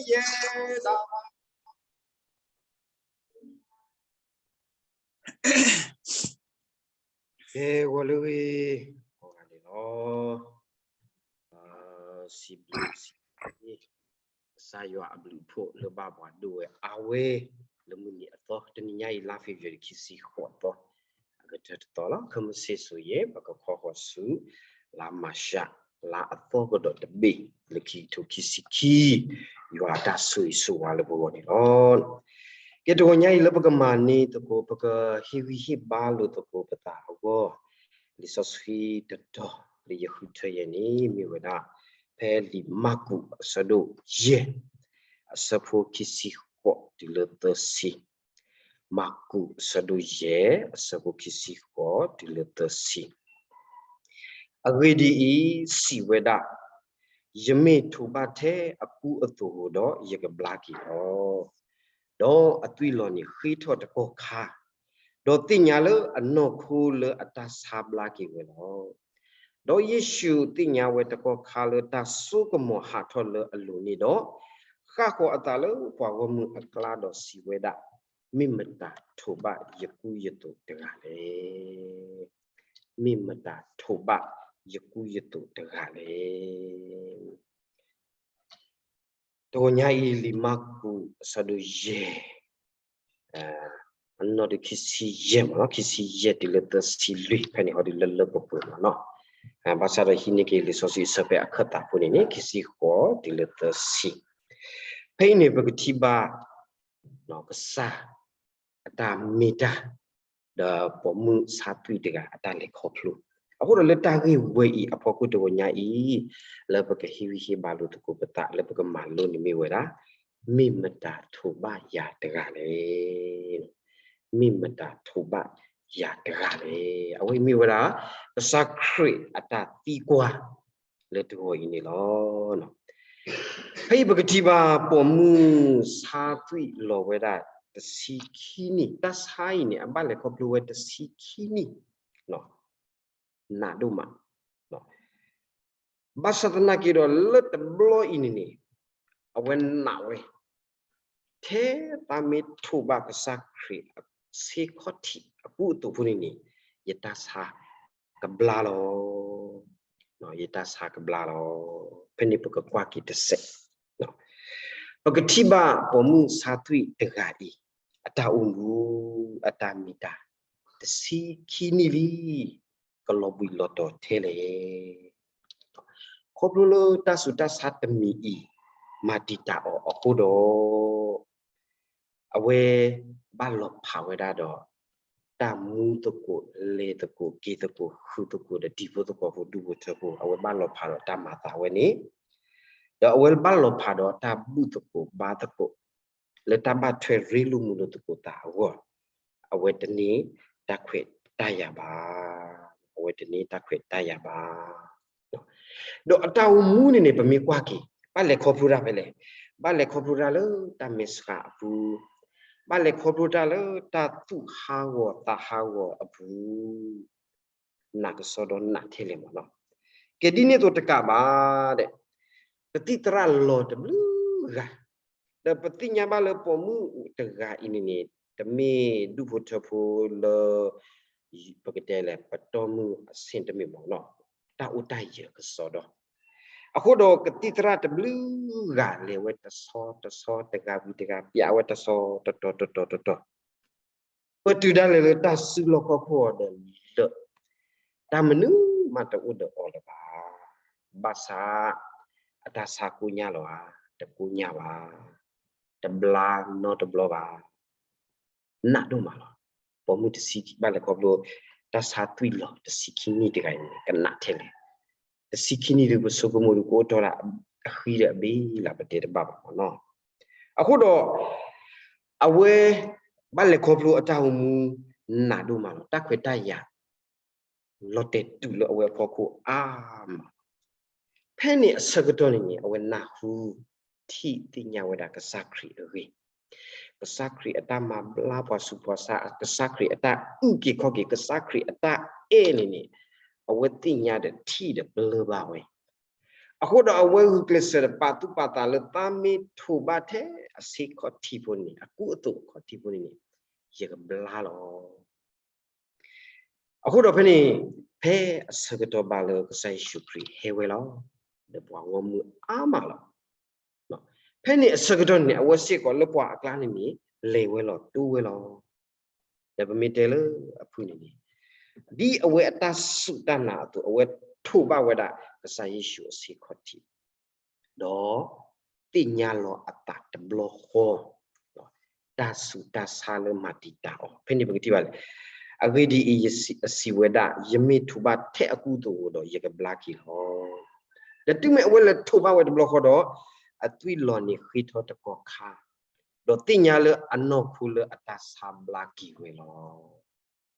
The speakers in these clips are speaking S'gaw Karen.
ယဲဒၣ် ကဲ ဂီၤလၢဂ့ၤ ဂီၤဂၤန့ၣ်လီၤ. စံးဘျုးစံးဖှိၣ် ကစၢ်ယွၤအဘျုးအဖှိၣ်လၢဘၣ်ပှၤဒိၣ်ဝဲအါဝဲ လၢမုၢ်နံၤအသီ တနံၤညါအံၤ လါ February ခံဆံဃိးသီ အကတၢၢ်တသီလီၤ. ခဲမုၢ်ဆ့ၣ်စိၤယဲၢ် ပကခီဃီၤဆူ လါမၤရှး လါအသီကဒီးတဘ့ၣ် လၢခံကထိခံဆံခံ ယွၤအတၢ်ဆိၣ်ဂ့ၤဆိၣ်ဝါလၢပဂီၢ်န့ၣ်လီၤ. ကဲ တဂီၤညါအံၤလၢပကမၤန့ၢ်သကိး ပကဟ့ၣ်ဂံၢ်ဟ့ၣ်ဘါလိာ်သကိးပသးအဂီၢ် လံာ်စီဆှံတတီၤလၢယဃုထၢယဲန့ၣ် မ့ၢ်ဝဲဒၣ် ဖဲလံာ်မၢ်ကူးအဆၢဒိၣ်ယဲၢ် အဆၢဖိခံဆံဃိးတုၤလၢသၢဆံ မၢ်ကူးအဆၢဒိၣ်ယဲၢ် အဆၢဖိခံဆံဃိးတုၤလၢသၢဆံ အဂ့ၢ်ဒ်အံၤ, စံးဝဲဒၣ်, ယမ့ၢ်ထိးဘၣ်ထဲအကူအသိးဧိၤဒီး ယကဘျါက့ၤလီၤ. ဒီးအသွံၣ်လီၤန့ၣ် ဃ့ထီၣ်တကီၢ်ခါ, ဒီးသ့ၣ်ညါလၢအနီၢ်ခိလၢအတၢ်ဆါဘျါက့ၤဝဲလီၤ. ဒီးယ့ၣ်ၡူးသ့ၣ်ညါဝဲတကီၢ်ခါလၢတၢ်စိကမီၤဟးထီၣ်လၢအလိၤန့ၣ်ဒီး, ဃၣ်ဃီၤအသးလၢပှၤဂီၢ်မုၢ်အကျါဒီးစံးဝဲဒၣ်, မ့ၢ်မတၤထိးဘၣ်ယကူယသိးတဂၤလဲၣ်. မ့ၢ်မတၤထိးဘၣ်ယကူယသိးတဂၤလဲၣ်. တဂီၤညါအံၤ လံာ်မၢ်ကူးအဆၢဒိၣ်ယဲၢ်, အနီၢ်ဒုးခံဆံယဲၢ်မ့ၢ်နီၤ, ခံဆံယဲၢ်တုၤလၢသၢဆံလွံၢ် ဖဲန့ၣ်ဟီဒုးလၢလၢပှဲၤပှဲၤမ့ၢ်နီၤ. ဘၣ်ဆၣ်ဒီးဟံးန့ၢ်က့ၤလံာ်စီဆှံအဆၢဖဲအခၢၣ်သးဖိန့ၣ်န့ၣ် ခံဆံဃိးတုၤလၢသၢဆံ, ဖဲအံၤန့ၣ် ပကထံၣ်ဘၣ် ကစၢ် အတၢ်မ့ၢ်တၢ်, ဒီးပိာ်မုၣ်ဆါသွံၣ်တဂၤအတၢ်လဲၤခီဖျိ, အဃိဒီးလၢတၢ်ဂ့ၢ်ဝဲအံၤအဖီခိၣ်တဂီၤညါအံၤ, လၢပကဟ့ၣ်ဂံၢ်ဟ့ၣ်ဘါလိာ်သကိးပသး လၢပကမၤလိန့ၣ်မ့ၢ်ဝဲဒၣ်, မ့ၢ်မတၤထိးဘၣ်ယၤတဂၤလဲၣ်. မ့ၢ်မတၤထိးဘၣ်ယၤတဂၤလဲၣ်. အဝဲအံၤမ့ၢ်ဝဲဒၣ် ကစၢ်ခရံာ်အတၢ်သံကွၢ် လၢတဂီၤအံၤန့ၣ်လီၤ. ဖဲအံၤပကထံၣ်ဘၣ်ပိာ်မုၣ်ဆါသွံၣ်လီၤဝဲဒၣ်တဆံခံနံၣ်, တၢ်ဆါအံၤန့ၣ် အဘၣ်လဲၤခီဖျိဝဲတဆံခံနံၣ်, နးဒိၣ်မး, ဘၣ်ဆၣ်သနာ်က့ဒီးလၢတဘျီအံၤန့ၣ်န့ၣ်, အဝဲနာ်ဝဲ ထဲသးမ့ၢ်ထိးဘၣ်ကစၢ်ခရံာ်အဆ့ခီၣ်ထံးအကူအသိးဖိန့ၣ်န့ၣ်, ယတၢ်ဆါကဘျါလီၤ. ယတၢ်ဆါကဘျါလီၤ. ဖဲန့ၣ်ပကကွၢ်က့ၤတစဲး, ပကထံၣ်ဘၣ်ပိာ်မုၣ်ဆါသွံၣ်တဂၤအံၤ, အတၢ်အိၣ်မူ အတၢ်မ့ၢ်တၢ် တဆံခံနံၣ်လံ ကလီၤဘှံးလီၤတီၤထဲလဲၣ်. ခီဖျိလၢတၢ်ဆူးတၢ်ဆါတမံၤအံၤ မၤတံာ်တာ်အီၤအဃိဒီး, အဝဲဘၣ်လီၤဖးဝဲဒၣ်ဒီး တၢ်မူသကိး လဲၤသကိး က့ၤသကိး ဃုာ်သကိးဒီး တံၤဖိသကိးဖိ ဒူၣ်ဖိထၢဖိ အဝဲဘၣ်လီၤဖးဒီးတၢ်မၤသးဝဲန့ၣ်, ဒီးအဝဲဘၣ်လီၤဖးဒီးတၢ်ဘူၣ်သကိးဘါသကိး လၢတၢ်ဘၣ်ထွဲရ့လိာ်မုာ်လိာ်သကိးသးအဂီၢ်, အဝဲတန့ၢ်တၢ်ခွဲးတၢ်ယာ်ဘၣ်. အဝဲတန့ၢ်တၢ်ခွဲးတၢ်ယာ်ဘၣ်. ဒီးအတၢ်အိၣ်မူန့ၣ်န့ၣ် ပမ့ၢ်ကွၢ်က့ၤ ဘၣ်လဲၤခီဖျိတၢ်ဖဲလဲၣ်. ဘၣ်လဲၤခီဖျိတၢ်လၢတၢ်မဲာ်ဆှးအပူၤ, ဘၣ်လဲၤခီဖျိတၢ်လၢတၢ်သူၣ်ဟးဂီၤသးဟးဂီၤအပူၤ, နာ်ကစီဒီးနာ်ထဲလဲၣ်မ့ၢ်နီၤ. ကဲဒ်န့ၣ်အသိးတကးဘၣ်ဒီး, ပသံၣ်သရၣ်လီၤတဘျုးဂၤ, ဒီးပသ့ၣ်ညါဘၣ်လၢပိာ်မုၣ်တဂၤအံၤန့ၣ်န့ၣ် တမ့ၢ်ဒူၣ်ဖိထၢဖိလၢ ပကတဲလဲၣ် ပတီၢ်မုၢ်အဆ့ၣ်တမ့ၢ်မ့ၢ်နီၤ, တၢ်အိၣ်တၢ်ယၢၤကစီဒီ, အဃိဒီးကသံၣ်သရၣ်တဘျုးဂၤလဲၤဝဲတဆီတဆီ တဂၤဝံၤတဂၤ ပျးဝဲတဆီတတီၤတတီၤတတီၤ ပတုၤဒၣ်လဲာ်လၢတၢ်စုလီၢ်ခီၣ်ခိၣ်အီၤဒီးလၢာ်, တၢ်မနုၤမးတအိၣ်ဒီးအီၤလၢၤဘၣ်. ဘၣ်ဆၣ် အတၢ်ဆါကိညၢ်လီၤဧါ, တကိညၢ်ဘၣ်, တဘျါနီတဘျီဘၣ်, နာ်ဒိၣ်မးလီၤ. ပိာ်မုၣ်တဆံ ဘၣ်လဲၤခီဖျိ တၢ်ဆါသွံၣ်လီၤတဆံခံနံၣ်တဂၤအံၤန့ၣ် ကနာ်ထဲလဲၣ်. တဆံခံနံၣ်ဒုး ပဆိကမိၣ်ဒုး ကအိၣ်ထီၣ်ဒၣ်အဃံဒီးအဘ့ၣ်လၢ ပတဲတဘၣ်ဘၣ်မ့ၢ်နီၤ. အဃိဒီး အဝဲ ဘၣ်လဲၤခီဖျိအတၢ်အိၣ်မူ နာ်ဒိၣ်မးလီၤ. တၢ်ခွဲးတၢ်ယာ် လီၤတဲာ်တုၤလၢအဝဲအဖီခိၣ်အါမး. ဖဲန့ၣ်အဆၢကတီၢ်န့ၣ်န့ၣ် အဝဲနၢ်ဟူထံၣ်သ့ၣ်ညါဝဲဒၣ်ကစၢ်ခရံာ်အဂ့ၢ်, ကစၢ်ခရံာ်အတၢ်မၤဘျါပှၤဆူးပှၤဆါ, ကစၢ်ခရံာ်အတၢ်အုၣ်က့ၤခီၣ်က့ၤ, ကစၢ်ခရံာ်အတၢ်အဲၣ်န့ၣ်န့ၣ် အဝဲသ့ၣ်ညါဒီးထံၣ်ဒီးပလၢၢ်ဘၣ်ဝဲ. အဃိဒီးအဝဲဂုာ်ကျဲးစၢးဒီးပာ်သူၣ်ပာ်သးလၢ သးမ့ၢ်ထိးဘၣ်ထဲအဆ့ခီၣ်ထံးဖိန့ၣ် အကူအသိးအခီၣ်ထံးဖိန့ၣ်န့ၣ် ယကဘျါလီၤ. အဃိဒီးဖဲန့ၣ် ဖဲအဆၢကတီၢ်ဘၣ်လၢကစၢ်ယ့ၣ်ၡူးခရံာ်ဟဲဝဲလီၤ. ဒီးပှၤဂီၢ်မုၢ်အါမးလီၤ. ဖဲန့ၣ်အဆၢကတီၢ်န့ၣ် အဝဲစ့ၢ်ကီးလၢပှၤအကျါန့ၣ်န့ၣ် လဲၤဝဲလီၤတိၢ်ဝဲလီၤ. ဒီးပမ့ၢ်တဲလၢအဖုၣ်န့ၣ်န့ၣ် ဒ်အဝဲအတၢ်စူၢ်တၢ်နာ်အသိး အဝဲထိးဘၣ်ဝဲဒၣ်ကစၢ်ယ့ၣ်ၡူးအဆ့ခီၣ်ထံး ဒီးသ့ၣ်ညါလီၤအသးတဘျီဃီ တၢ်ဆူးတၢ်ဆါလၢမၤတံာ်တာ်အီၤ ဖဲန့ၣ်ပကထံၣ်ဘၣ်လၢ အဂ့ၢ်ဒ်အံၤ, ယစံးဝဲဒၣ်, ယမ့ၢ်ထိးဘၣ်ထဲအကူအသိးဧိၤဒီး ယကဘျါက့ၤလီၤ. ဒီးတုၤမ့ၢ်အဝဲလဲၤထိးဘၣ်ဝဲတဘျီဃီဒီး အသွံၣ်လီၤန့ၣ်ဃ့ထီတကီၢ်ခါ, ဒီးသ့ၣ်ညါလၢအနီၢ်ခိလၢအတၢ်ဆါဘျါက့ၤဝဲလီၤ.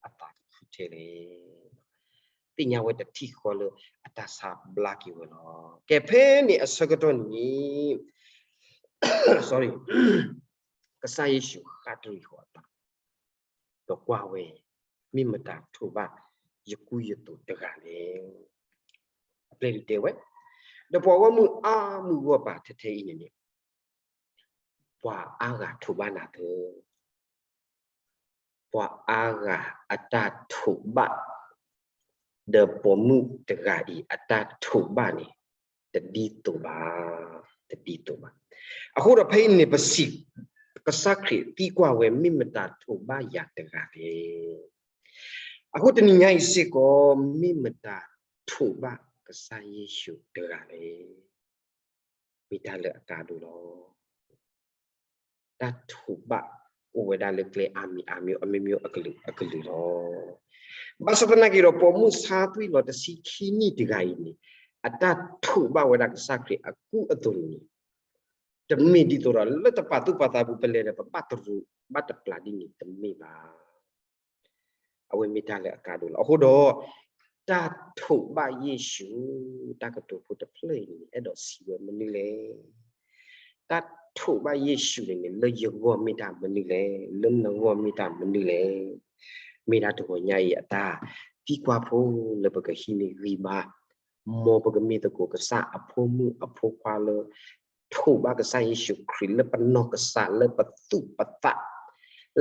အသးကဖုထဲလဲၣ် သ့ၣ်ညါဝဲတထံၣ်ဃီလၢအတၢ်ဆါဘျါက့ၤဝဲလီၤ. ကဲဖဲန့ၣ်အဆၢကတီၢ်န့ၣ် sorry, ကစၢ်ယ့ၣ်ၡူးဃၣ်တရံးဃီၤအသး, ဒီးကွၢ်ဝဲ, မ့ၢ်မတၤထိးဘၣ်ယကူယသိးတဂၤလဲၣ်. အပျဲၢ်ဒုးတဲဝဲ, ဒီးပှၤဂီၢ်မုၢ်အါမုၢ်ဂီၢ်ပၤထဲထဲအံၤန့ၣ်န့ၣ် ပှၤအါဂၤထိးဘၣ်နၤသၢ ပှၤအါဂၤအတၢ်ထိးဘၣ်, ဒီးပိာ်မုၣ်တဂၤအံၤအတၢ်ထိးဘၣ်န့ၣ် တဒ်သိးဘၣ်, တဒ်သိးဘၣ်. အဃိဒီးဖဲအံၤန့ၣ် ပစံး, ကစၢ်ခရံာ်သံကွၢ်ဝဲ မ့ၢ်မတၤထိးဘၣ်ယၤတဂၤလဲၣ်. အဃိတနံၤညါအံၤစ့ၢ်ကီး မ့ၢ်မတၤထိးဘၣ်ကစၢ်ယ့ၣ်ၡူးတဂၤလဲၣ်. မ့ၢ်တၢ်လၢအကါဒိၣ်လီၤ. တၢ်ထိးဘၣ်အိၣ်ဝဲဒၣ်လၢကျဲအါမံၤအါမံၤ အမျိုးမျိုးအကလုာ်အကလုာ်လီၤ. ဘၣ်ဆၣ်သနာ်က့ဒီး ပိာ်မုၣ်ဆါသွံၣ်လီၤတဆံခံနံၣ်တဂၤအံၤန့ၣ် အတၢ်ထိးဘၣ်ဝဲဒၣ်ကစၢ်ခရံာ်အကူအသိးန့ၣ် တမ့ၢ်ဒ်သိးဒီး လၢတပာ်သူၣ်ပာ်သးပူၤ ပလဲၤဒီးပဘၣ်တရူးဘၣ်တပျၢ်ဒ်န့ၣ် တမ့ၢ်ဘၣ်. အဝဲမ့ၢ်တၢ်လၢအကါဒိၣ်လီၤ. အဃိဒီး တၢ်ထိးဘၣ်ယ့ၣ်ၡူး တၢ်ကတိၤဖိတဖျၢၣ်အံၤန့ၣ် အဲၣ်ဒိးစံးဝဲမနုၤလဲၣ်. တၢ်ထိးဘၣ်ယ့ၣ်ၡူးန့ၣ်န့ၣ် လၢယဂီၢ်မ့ၢ်တၢ်မနုၤလဲၣ်, လၢနဂီၢ်မ့ၢ်တၢ်မနုၤလဲၣ်. မ့ၢ်ဒၣ်တဂီၤညါအံၤအတၢ်သံကွၢ်ဖိလၢပကဟံးန့ၢ်ဂံၢ်ဘါ, မ်ပကမ့ၢ်သကိးကစၢ်အဖိမုၣ်အဖိခွါလၢ ထိးဘၣ်ကစၢ်ယ့ၣ်ၡူးခရံာ်လၢပနီၢ်ကစၢ် လၢပသူၣ်ပသး,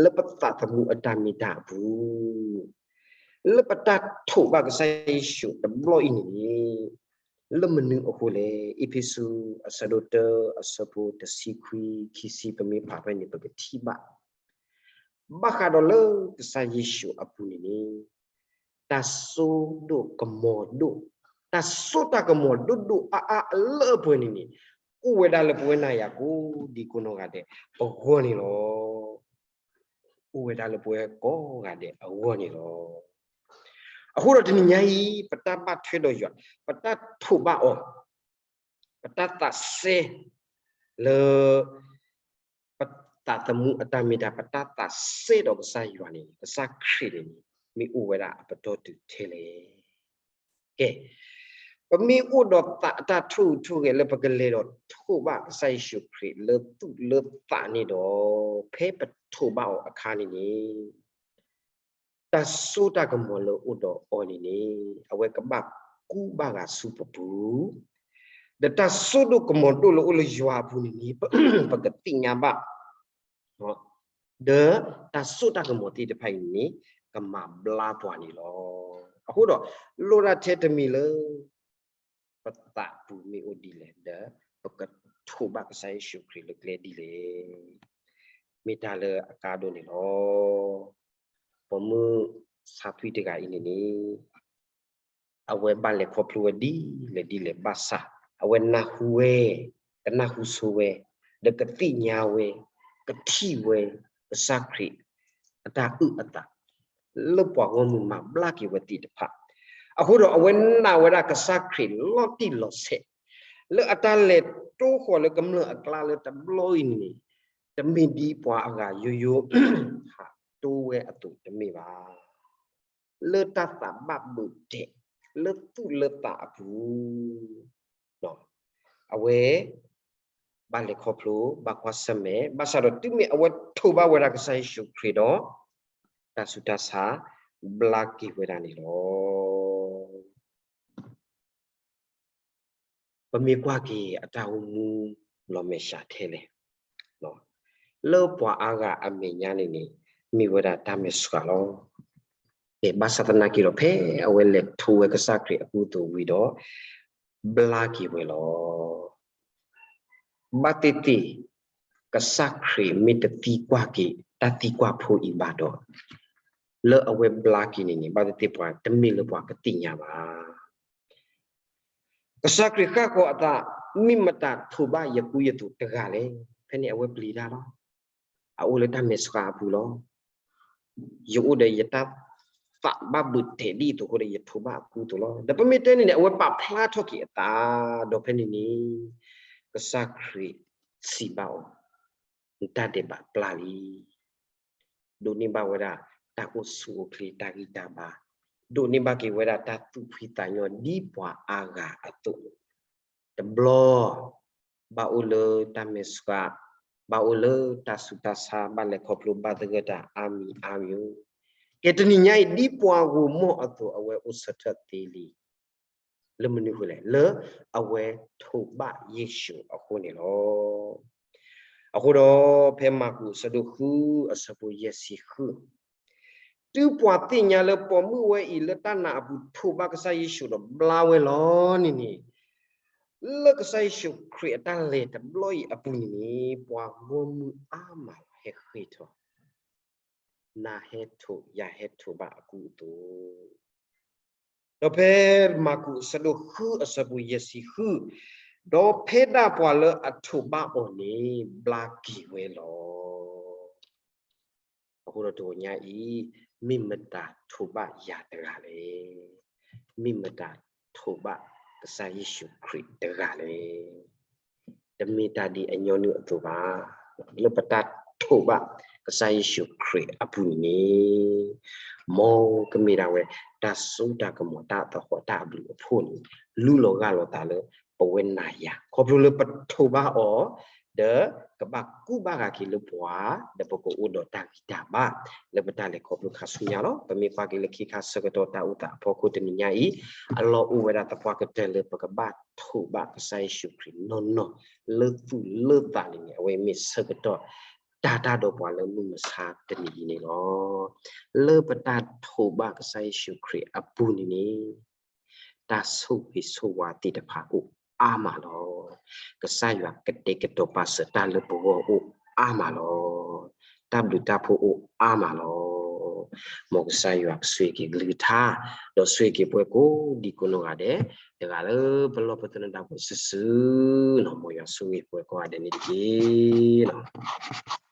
လၢပသးသမူအတၢ်မ့ၢ်တၢ်အပူၤ, လၢပတၢ်ထိးဘၣ်ကစၢ်ယ့ၣ်ၡူးတဘျီအံၤန့ၣ်န့ၣ် လၢမနုၤအဃိလဲၣ်. အ့းဖ့းစူး အဆၢဒိၣ်တၢ အဆၢဖိတဆံခွံ ခံဆံ ပမ့ၢ်ဖးဖဲန့ၣ် ပကထံၣ်ဘၣ် ဘၣ်ဃးဒီးလၢကစၢ်ယ့ၣ်ၡူးအပူၤန့ၣ်န့ၣ် တၢ်စိဒိၣ်ကမီၤဒိၣ်, တၢ်စိတၢ်ကမီၤဒိၣ်ဒိၣ်အါအါအလၢအပှဲၤန့ၣ်န့ၣ် အိၣ်ဝဲဒၣ်လၢပဝဲနၤယၤကိးဒံကိးနီၢ်ဂၤဒဲး ပဂီၢ်န့ၣ်လီၤ. အိၣ်ဝဲဒၣ်လၢပဝဲကိးဂၤဒဲးအဂီၢ်န့ၣ်လီၤ. အဃိဒီးတနံၤညါအံၤ ပတၢ်ဘၣ်ထွဲဒီးယွၤ, ပတၢ်ထိးဘၣ်အီၤ, ပတၢ်သးစဲလၢ ပသးသမူအတၢ်မ့ၢ်တၢ် ပတၢ်သးစဲဒီးကစၢ်ယွၤန့ၣ် ကစၢ်ခရံာ်န့ၣ် မ့ၢ်အိၣ်ဝဲဒၣ်အပတီၢ်တုၤထဲလဲၣ်. ကဲ, ပမ့ၢ်အိၣ်ဒီးသးအတၢ်ထိၣ်ဟူးထိၣ်ဂဲၤလၢပကလဲၤဒီးထိးဘၣ်ကစၢ်ယ့ၣ်ၡူးခရံာ်လၢသူၣ်လၢသးန့ၣ်ဒီး ဖဲပထိးဘၣ်အီၤအခါန့ၣ်န့ၣ် တၢ်စိတၢ်ကမီၤလၢအိၣ်ဒီးအီၤန့ၣ်န့ၣ် အဝဲကဘၣ်ကူဘၣ်ဂာ်ဆူပပူၤ, ဒီးတၢ်စိဒိၣ်ကမီၤဒိၣ်လၢအိၣ်လၢယွၤအပူၤန့ၣ်န့ၣ် ပကသ့ၣ်ညါဘၣ် ဒီးတၢ်စိတၢ်ကမီၤသ့ၣ်တဖၣ်အံၤန့ၣ် ကမၤဘျါပှၤန့ၣ်လီၤ. အဃိဒီး လိၣ်ဒၣ်ထဲတမံၤလၢ ပသးပူၤမ့ၢ်အိၣ်ဒ်လဲၣ်, ဒီးပကထိးဘၣ်ကစၢ်ယ့ၣ်ၡူးခရံာ်လၢကျဲဒ်လဲၣ်, မ့ၢ်တၢ်လၢအကါဒိၣ်န့ၣ်လီၤ. ပိာ်မုၣ်ဆါသွံၣ်တဂၤအံၤန့ၣ်န့ၣ် အဝဲဘၣ်လဲၤခီဖျိဝဲဒ်လဲၣ်ဒ်လဲၣ်ဘၣ်ဆၣ် အဝဲနၢ်ဟူဝဲ, ကနၢ်ဟူဆိဝဲ, ဒီးကသ့ၣ်ညါဝဲ, ကထံၣ်ဝဲ, ကစၢ်ခရံာ် အတၢ်အုၣ်အသး လၢပှၤဂီၢ်မုၢ်မၤဘျါက့ၤဝဲသ့ၣ်တဖၣ်, အဃိဒီးအဝဲနာ်ဝဲဒၣ်ကစၢ်ခရံာ်လီၤတံၢ်လီၤဆဲး လၢအတၢ်လဲၤတိၢ်ဃီၤလၢကမျၢၢ်အကျါလၢတဘျီအံၤန့ၣ် တမ့ၢ်ဒ်ပှၤအဂၤယိယိ ဟးတိၢ်ဝဲအသိးတမ့ၢ်ဘၣ်. လၢတၢ်သးဘၣ်ဘျုးဒဲး လၢသူၣ်လၢသးအပူၤ အဝဲ ဘၣ်လဲၤခီဖျိ ဘၣ်ကွၢ်ဆၢၣ်မဲာ် ဘၣ်ဆၣ်ဒီးတုၤမ့ၢ်အဝဲထိးဘၣ်ဝဲဒၣ်ကစၢ်ယ့ၣ်ၡူးခရံာ်ဒီး တၢ်ဆူးတၢ်ဆါ ဘျါက့ၤဝဲဒၣ်န့ၣ်လီၤ. ပမ့ၢ်ကွၢ်က့ၤအတၢ်အိၣ်မူလီၤမဲာ်ဆှးထဲလဲၣ်, လၢပှၤအါဂၤအမဲာ်ညါန့ၣ်န့ၣ် မ့ၢ်ဝဲဒၣ်တၢ်မဲာ်ဆှးလီၤ. ကဲ ဘၣ်ဆၣ်သနာ်က့ဒီး ဖဲအဝဲလဲၤထိးဝဲကစၢ်ခရံာ်အကူအသိးဝံၤဒီး ဘျါက့ၤဝဲလီၤ. ဘၣ်သ့ၣ်သ့ၣ် ကစၢ်ခရံာ်မ့ၢ်တသံကွၢ်က့ၤ တၢ်သံကွၢ်ဖိအံၤဘၣ်ဒီး လၢအဝဲဘျါက့ၤန့ၣ်န့ၣ် ဘၣ်သ့ၣ်သ့ၣ်ပှၤတမ့ၢ်လၢပှၤကသ့ၣ်ညါဘၣ်. ကစၢ်ခရံာ်ဃၣ်ဃီၤအသး, မ့ၢ်မတၤထိးဘၣ်ယကူယသိးတဂၤလဲၣ်. ဖဲန့ၣ်အဝဲပျံၤတၢ်လီၤ. အအိၣ်လၢတၢ်မဲာ်ဆှးအပူၤလီၤ. ယအိၣ်ဒီးယတၢ်သးဘၣ်ဘုးတဲာ်ဒ်အသိးအဃိဒီး ယထိးဘၣ်အကူအသိးလီၤ. ဒီးပမ့ၢ်တဲန့ၣ်န့ၣ် အဝဲပာ်ဖျါထီၣ်က့ၤအသး, ဒီးဖဲန့ၣ်န့ၣ် ကစၢ်ခရံာ်စံးဘၣ်အီၤ, နတၢ်ဒဲးဘးပျၢ်လံ. ဒိးန့ၢ်ဘၣ်ဝဲဒၣ်တၢ်အိၣ်ဆူၣ်အိၣ်ချ့ တၢ်ဂံၢ်တၢ်ဘါ, ဒိးန့ၢ်ဘၣ်က့ၤဝဲဒၣ်တၢ်သူၣ်ဖှံသးညီဒ်ပှၤအါဂၤအသိး, တဘျီ ဘၣ်အိၣ်လၢတၢ်မဲာ်ဆှး, ဘၣ်အိၣ်လၢတၢ်ဆူးတၢ်ဆါ, ဘၣ်လဲၤခီဖျိဘၣ်သဂၢၢ်တၢ်အါမံၤအါမံၤ, ကဲတနံၤညါအံၤ ဒ်ပှၤဂီၢ်မီၢ်အသိး အဝဲအိၣ်ဆၢထၢၣ်သ့လံ. လၢမနုၤအဃိလဲၣ်, လၢအဝဲထိးဘၣ်ယ့ၣ်ၡူးအဃိန့ၣ်လီၤ. အဃိဒီးဖဲမၢ်ကူးအဆၢဒိၣ်ဃုအဆၢဖိယဲၢ်ဆံဃု, တုၤပှၤသ့ၣ်ညါလၢပိာ်မုၣ်ဝဲအံၤလၢတၢ်နာ်အပူၤထိးဘၣ်ကစၢ်ယ့ၣ်ၡူးဒီးဘျါဝဲလီၤန့ၣ်န့ၣ်, လၢကစၢ်ယ့ၣ်ၡူးခရံာ်အတၢ်လဲၤတဘျီအံၤအပူၤန့ၣ်န့ၣ် ပှၤဂီၢ်မုၢ်အါမးဟဲဃ့ၢ်ထီၣ် နၤဟဲထိး ယၤဟဲထိးဘၣ်အကူအသိး, ဒီးဖဲမၢ်ကူးအဆၢဒိၣ်ဃုအဆၢဖိယဲၢ်ဆံဃု, ဒီးဖဲဒၣ်ပှၤလၢအထိးဘၣ်အီၤန့ၣ် ဘျါက့ၤဝဲလီၤ. အဃိဒီးတဂီၤညါအံၤ, မ့ၢ်မတၤထိးဘၣ်ယၤတဂၤလဲၣ်. မ့ၢ်မတၤထိးဘၣ်ကစၢ်ယ့ၣ်ၡူးခရံာ်တဂၤလဲၣ်. တမ့ၢ်တၢ်ဒ်အညီနုၢ်အသိးဘၣ်. လၢပတၢ်ထိးဘၣ်ကစၢ်ယ့ၣ်ၡူးခရံာ်အပူၤန့ၣ်န့ၣ်, မ်ကမ့ၢ်ဒၣ်ဝဲ တၢ်စိတၢ်ကမီၤ တၢ်သဟီၣ် တၢ်အဘျုးအဖှိၣ်န့ၣ် လူလီၤဂၢ်လီၤသးလၢပဝဲနၤယၤ ခီဖျိလၢပထိးဘၣ်အီၤ, ဒီးကဘၣ်ကူၣ်ဘၣ်ဂၤက့ၤလၢပှၤ, ဒီးပကအိၣ်ဒီးတၢ်ဂံၢ်တၢ်ဘါ လၢပတၢ်လဲၤခီဖျိခါဆူညါလီၤ. ပမ့ၢ်ကွၢ်က့ၤလၢခံခါဆၢကတီၢ်တၢ်အိၣ်သးအဖီခိၣ်တနံၤညါအံၤ, အလီၢ်အိၣ်ဝဲဒၣ်သပှၢ်ကတၢၢ်လၢပကဘၣ်ထိးဘၣ်ကစၢ်ယ့ၣ်ၡူးခရံာ်နီၢ်နီၢ် လၢသူၣ်လၢသးန့ၣ်န့ၣ် အဝဲမ့ၢ်ဆၢကတီၢ် တၢ်တၢ်ဒီးပှၤလၢမုၢ်မဆါတနံၤအံၤန့ၣ်လီၤ. လၢပတၢ်ထိးဘၣ်ကစၢ်ယ့ၣ်ၡူးခရံာ်အပူၤန့ၣ်န့ၣ်, တၢ်ဆိၣ်ဂ့ၤဆိၣ်ဝါသ့ၣ်တဖၣ်အိၣ်အါမးလီၤ. ကစၢ်ယွၤကတဲာ်ကတီၤပာ်စၢၤတၢ်လၢပဂီၢ်အိၣ်အါမးလီၤ. တၢ်ဘျုးတၢ်ဖှိၣ်အိၣ်အါမးလီၤ. မ်ကစၢ်ယွၤကဆိၣ်ဂ့ၤက့ၤကလုၢ်ကထါ, ဒီးဆိၣ်ဂ့ၤက့ၤပှၤကိးဒံကိးနီၢ်ဂၤဒဲး, တဂၤလၢပလီၢ်ပသနၢၣ်ဒၣ်ပှၤစုာ်စုာ်န့ၣ်, မ်ယွၤဆိၣ်ဂ့ၤပှၤကိးဂၤဒဲးန့ၣ်တက့ၢ်.